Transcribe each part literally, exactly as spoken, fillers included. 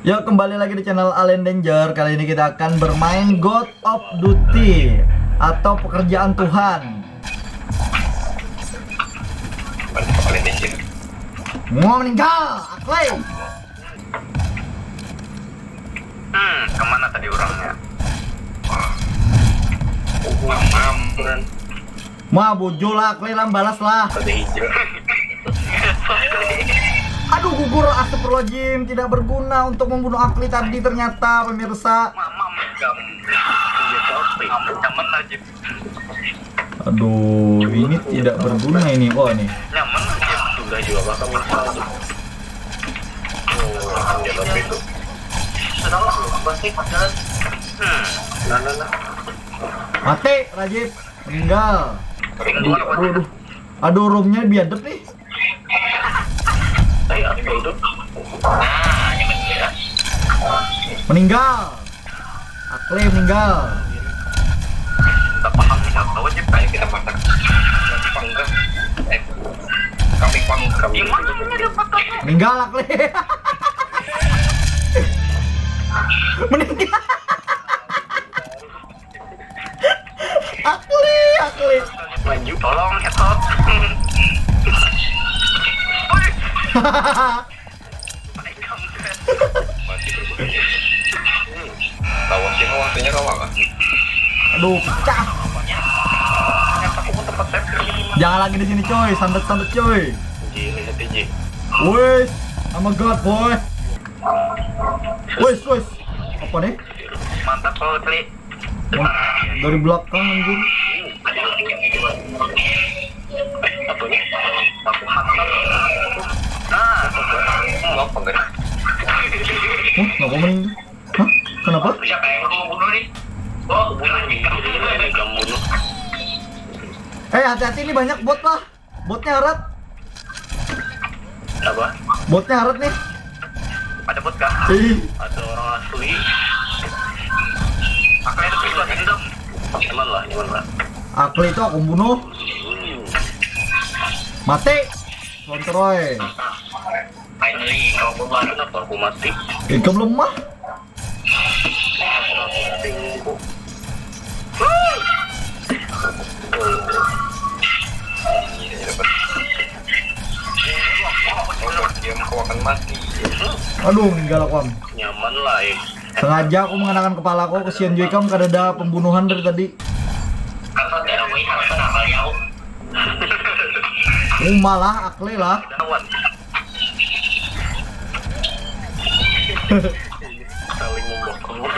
Ya, kembali lagi di channel Alien Danger. Kali ini kita akan bermain God of Duty atau pekerjaan Tuhan. Mau meninggal, Aklay. Hmm, kemana tadi orangnya? Oh, mamam kan. Ma, bujul lah, Aklay lah, balas lah. Ada hijau. Aduh, gugur, astagfirullahaladzim, tidak berguna untuk membunuh Aklay tadi ternyata, pemirsa. Mamam, kamu. Mamam, nyaman aja. Aduh, ini tidak berguna ini. Oh, ini. Nyaman aja. Sudah juga bakal masalah tuh. Oh, senjata itu. Sudah lah, pasti pacaran. Hmm. Nah, nah, nah. Mati, Rajib. Meninggal. Aduh, aduh, aduh. Aduh, roomnya biadab nih. Ayo, apa itu? Nah, ini meninggal. Meninggal. Aklay meninggal. Kita paham nih, apa aja kayak kita masak. Jadi panggang. Eh, kami panggang. Gimana ini dapat? Meninggal, Aklay. Meninggal. Aklay, Aklay. Maju. Tolong, headshot. Woi. Mati. Hmm. Tahu sih, waktunya kawan kan? Aduh, pecah. Ternyata aku pun tempat saya. Jangan lagi di sini, coy. Santet-santet, coy. Ji, lihat ji. Wes, I'm a god, boy. Wes, wes. Apa nih? Mantap, kalau klik. Wah, dari belakang, anjir. Apa nih? Aku hantam. Nah, apa enggak? Hah, kenapa meninggal? Hah? Kenapa? Siapa yang mau bunuh nih? Oh, bunuh nih. Kamu bunuh. Eh, hati-hati, ini banyak bot lah. Botnya harat. Apa? Botnya harat nih. Ada bot kah? Ih. Ada orang asli. Pakai itu, kita dendam. Nyaman lah, nyaman lah. Aklay itu aku bunuh. Hmm. Mati. Lontroy. Finally, kau keluar. Kenapa aku mati? Ikam lemah. Aduh, meninggal aku, am. Nyaman lah, eh. Sengaja aku mengenakan kepala aku, kesian juga, am, kada ada pembunuhan dari tadi. Kata tidak aku ingat, kenapa ya, aku? Uma lah, Aklay lah. Lawan. Saling membuang.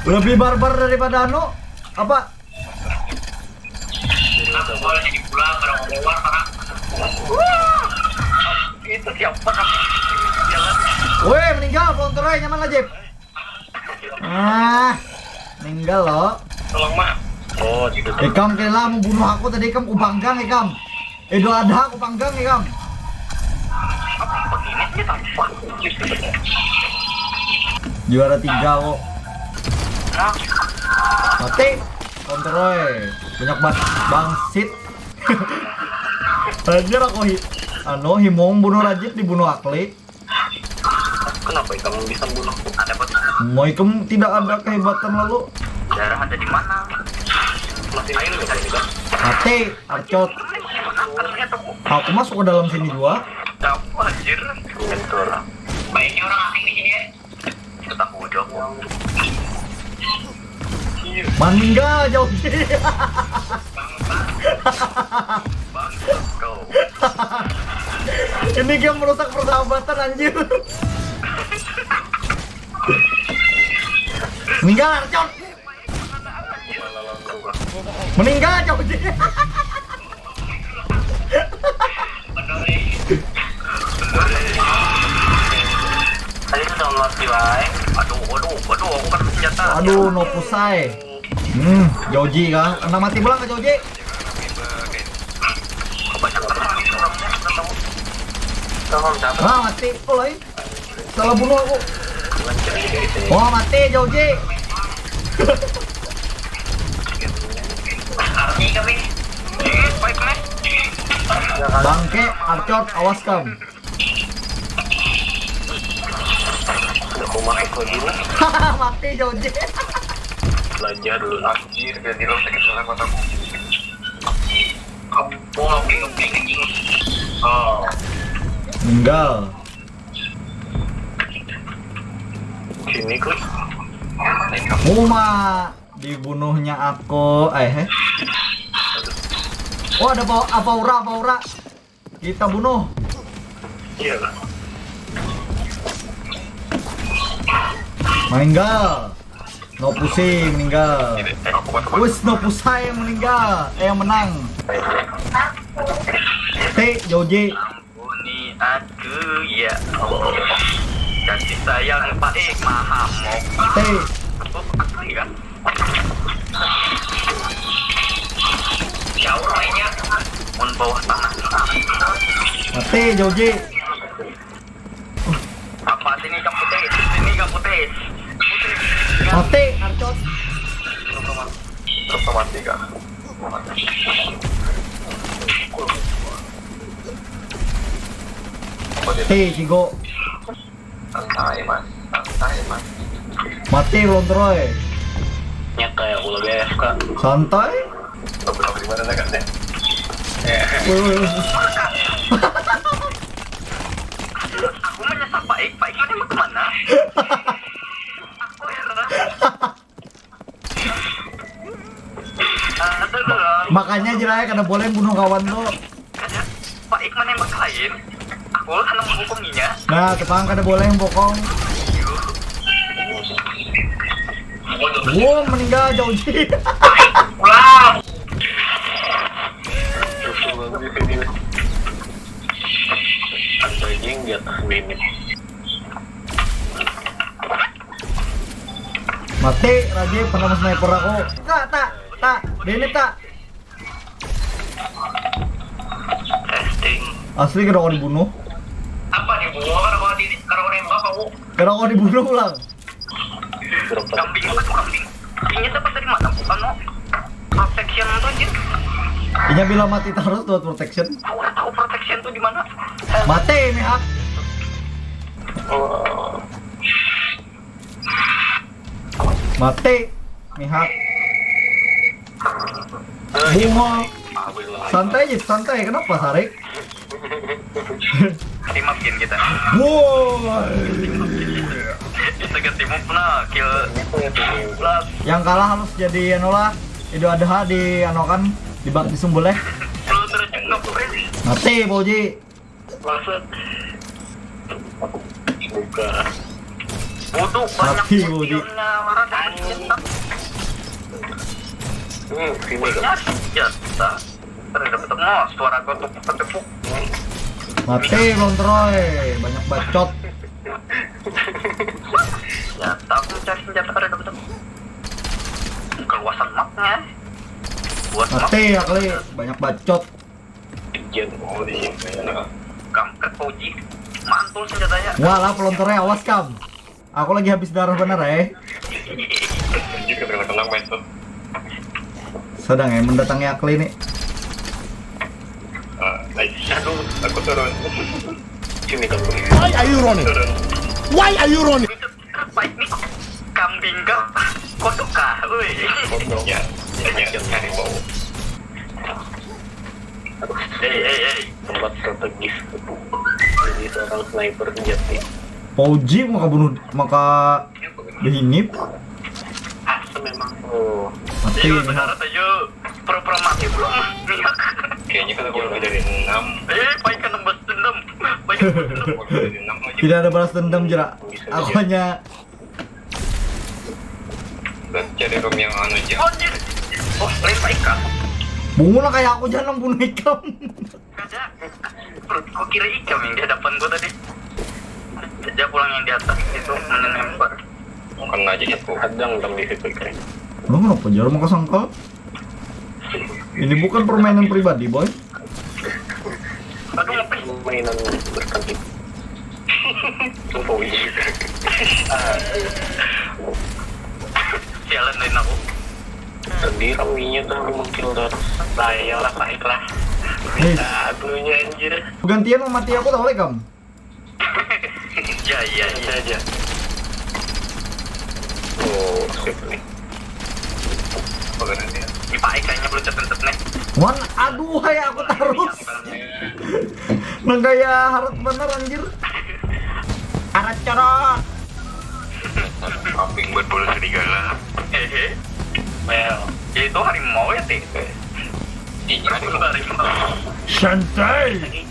Lebih barbar daripada anu, apa? Aku boleh jadi pulang, orang keluar, orang. Itu siapa? Jalan. Weh, meninggal, pelontor aja, nyaman lah, Jep. Ah, meninggal lo. Tolong, Mak. Oh, gitu. Ikam kira mau bunuh aku tadi, ikam ku panggang, ikam. Idul Adha ku panggang, ikam. Apa ini sih, tampak? Juara tiga kok. Nah. Mati. Kontrol. Banyak banget bangsit. Anjir, aku hi anu, himung bunuh Rajit, dibunuh Aklay. Kenapa ikam bisa bunuh? Ada bot. Mau ikam tidak ada kehebatan lalu. Darah ada di mana? Masih air bisa juga. Mati, arcot. Aku masuk ke dalam sini juga. Kamu anjir. Betul. Baiknya orang asing di sini ya. Kita tahu aja aku. Meninggal jauh. Bangsat kau. Ini game merusak persahabatan, anjir. Meninggal, Arcon. Meninggal, Cok. Tadi sudah mati, Wai. Aduh, aduh, aduh, aku kan senjata. Aduh, no pusai. Hmm, Joji kah? Kena mati pulang ke Joji. Kebanyakan orang ini orangnya, nggak tahu. Ah, mati. Oh, lain. Salah bunuh aku. Wah, mati, Joji. Arti kami. Bangke, Arcot, awas kam. Rumah aku dulu. Mati Joji. Belanja dulu. Anjir, jadi lo sakit banget mataku. Kampung, kampung, kampung, anjing. Oh. Meninggal. Sini, Klik. Uma, dibunuhnya aku, eh. Eh. Oh, ada apa, apa ura, apa ura? Kita bunuh. Iya lah. Meninggal. No pusing meninggal. Wis no pusai yang meninggal, eh yang menang. T Joji. Ampuni aku ya Allah. Kasih sayang paik mahamok. T. Oh, aku ya. Jauh mainnya. Mun bawah tanah. Mati Joji. Apa sini kamu teh? Sini kamu teh. Mati Arcos. Terus mati kah? Apa dia? T Cigo. Santai mas, santai mas. Mati Ron Troy. Nya kayak aku lagi A F K. Santai. Lo belum di mana kan deh? Eh. Woi, woi, woi. Aku menyesal Pak Ik, Pak Ik ini mau kemana? Aku heran. Aduh, Ron. Makanya jelai kada boleh bunuh kawan tuh. Kada. Pak Ik menembak lain. Aku lah nang menghukuminya. Nah, tukang kada boleh bokong. Wow, meninggal jauh sih. Pulang. Anjing di atas bini. Mati lagi pernah sniper aku. Tak, tak, tak. Bini tak. Testing. Asli kada kau dibunuh. Apa dibunuh? Kada kau di, kada kau nembak aku. Kada kau dibunuh pulang. Kambing apa tuh kambing? Kambingnya dapat dari mana? Bukan no. Protection tuh anjir. Inya bila mati terus buat protection. Aku udah tahu protection tuh di mana. Mati mihak. Oh. Mati mihak. Bungo. Santai aja, santai. Kenapa, Sarik? Team up game kita. Woi. Kita ganti move nah, kill. Plus. Yang kalah harus jadi anu lah, Idul Adha di anu kan, di bakti sumbul eh. Lu terus nge-press. Mati, Boji. Maksud. Buka. Bodoh, banyak. Mati, Boji. Anjing. Hmm, sini dong. Nyari senjata. Kada ketemu, suara kotuk ketepuk. Mati, Bang Troy. Banyak bacot. Senjata, aku cari senjata kada ketemu. Keluasan maknya. Buat mak. Mati, ya kali. Banyak bacot. Ijan, oh, di sini. Kampret, Fauji. Mantul senjatanya. Walah, pelontornya, awas, Kam. Aku lagi habis darah bener, eh. Anjir, kada tenang, main tuh. Sedang, eh, mendatangi Akli nih. Ah, nice. Aduh, aku turun. Sini, kamu. Why are you running? Turun. Why are you running? Apa ini? Kambing kah? Kodok kah? Woi. Kodok. Ya, ya, ya, cari bau. Hei, hei, hei. Tempat strategis. Jadi seorang sniper sejati. Fauji maka bunuh, maka dihinip. Asa memang tuh. Mati. Ayo, nih, saudara, ayo. Pura-pura mati belum. Minyak. Kayaknya kan aku lebih dari enam. Eh, Paik kan balas dendam. Paik kan balas dendam. Lebih dari enam aja. Tidak ada balas dendam, Jera. Bisa aja. Aku hanya Cari room yang anu aja. Anjir. Oh, lain Paik kah? Bungulah kayak aku, jangan bunuh ikam. Kada. Kau kira ikam yang di hadapan gua tadi. Aja pulang yang di atas itu menelempar. Bukan aja itu. Hadang dong di situ, Kang. Lu kenapa jar maka sangkal? Ini bukan permainan pribadi, boy. Aduh, ngepis. Mainan bertanding. Lupa wujud. Sialan lain aku. Sedih kaminya tuh mungkin terus. Lah, iyalah, Paik lah. Nis. Aduhnya anjir. Gantian mau mati aku tahu, Kam? Ya, ya, ya, ya. Oh, sip nih. Apa gerannya? Dipakai kayaknya belum tetep nih. Wan, aduh, hai aku terus. Nang kayak harat bener anjir. Harat corot. Kambing buat bola serigala. Hehe. Well, ya itu harimau ya, Ti. Iya, itu harimau. Santai.